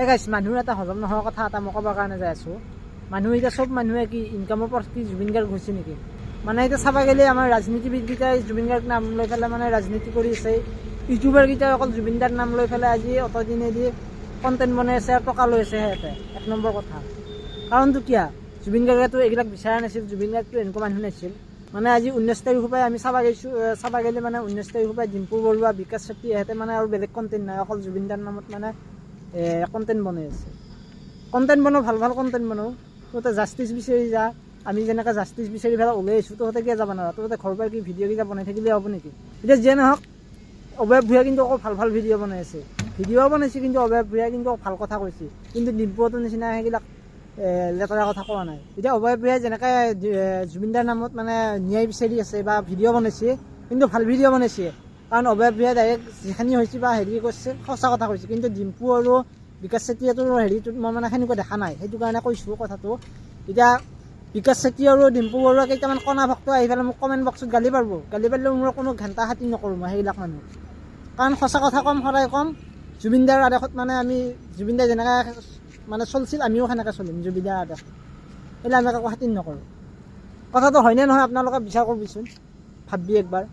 এই গাইছ, মানুহৰ এটা হজম নোহোৱা কথা এটা মই ক'বৰ কাৰণে যাই আছোঁ। মানুহ এতিয়া চব মানুহে কি ইনকামৰ পথ কি জুবিন গাৰ্গ হৈছে নেকি? মানে এতিয়া চাব গ'লে আমাৰ ৰাজনীতিবিদকেইটাই জুবিন গাৰ্গ নাম লৈ পেলাই মানে ৰাজনীতি কৰি আছে। ইউটিউবাৰকেইটাই অকল জুবিন দাৰ নাম লৈ পেলাই আজি অত দিনেদি কণ্টেণ্ট বনাই আছে আৰু টকা লৈ আছে সিহঁতে। এক নম্বৰ কথা, কাৰণটো কিয়া? জুবিন গাৰ্গেতো এইবিলাক বিচৰা নাছিল। জুবিন গাৰ্গটো এনেকুৱা মানুহ নাছিল। মানে আজি 19 তাৰিখৰ পৰাই আমি চাব গৈছোঁ, চাব গ'লে মানে 19 তাৰিখৰ পৰাই ডিম্পু বৰুৱা, বিকাশ চেত্ৰী ইহঁতে মানে আৰু বেলেগ কণ্টেণ্ট নাই, অকল জুবিন দাৰ নামত মানে কণ্টেণ্ট বনাই আছে। কণ্টেণ্ট বনাওঁ, ভাল ভাল কণ্টেণ্ট বনাওঁ। তহঁতে জাষ্টিছ বিচাৰি যা। আমি যেনেকৈ জাষ্টিছ বিচাৰি পেলাই ওলাই আহিছোঁ, তহঁতে কিয় যাব নোৱাৰা? তহঁতে ঘৰৰ পৰা কি ভিডিঅ'কেইটা বনাই থাকিলে হ'ব নেকি? এতিয়া যিয়ে নহওক, অভয় ভূঞা কিন্তু আকৌ ভাল ভাল ভিডিঅ' বনাই আছে। ভিডিঅ' বনাইছে, কিন্তু অভয় ভূঞা কিন্তু ভাল কথা কৈছে। কিন্তু ডিম্পুহঁতৰ নিচিনা সেইবিলাক লেতেৰা কথা কোৱা নাই। এতিয়া অভয় ভূঞাই যেনেকৈ জুবিনদাৰ নামত মানে ন্যায় বিচাৰি আছে বা ভিডিঅ' বনাইছে, কিন্তু ভাল ভিডিঅ' বনাইছে। কাৰণ অভয় ভূঞাই ডাইৰেক্ট যিখিনি হৈছে বা হেৰি কৰিছে, সঁচা কথা কৈছে। কিন্তু ডিম্পু আৰু বিকাশ চেতিয়াটোৰ হেৰিটোত মই মানে সেনেকুৱা দেখা নাই, সেইটো কাৰণে কৈছোঁ কথাটো। এতিয়া বিকাশ চেতিয়া আৰু ডিম্পু বৰুৱা কেইটামান কণা ভক্ত আহি পেলাই মোক কমেণ্ট বক্সত গালি পাৰিব। গালি পাৰিলেও মোৰ কোনো ঘেণ্টা খাতি নকৰোঁ মই সেইবিলাক মানুহ। কাৰণ সঁচা কথা ক'ম, সদায় ক'ম। জুবিনদাৰ আদেশত মানে আমি জুবিনদাৰ যেনেকৈ মানে চলছিল, আমিও সেনেকৈ চলিম জুবিনদাৰ আদেশত। এইবিলাক আমি কাকো খাতিৰ নকৰোঁ। কথাটো হয়নে নহয় আপোনালোকে বিচাৰ কৰিবিচোন, ভাববি একবাৰ।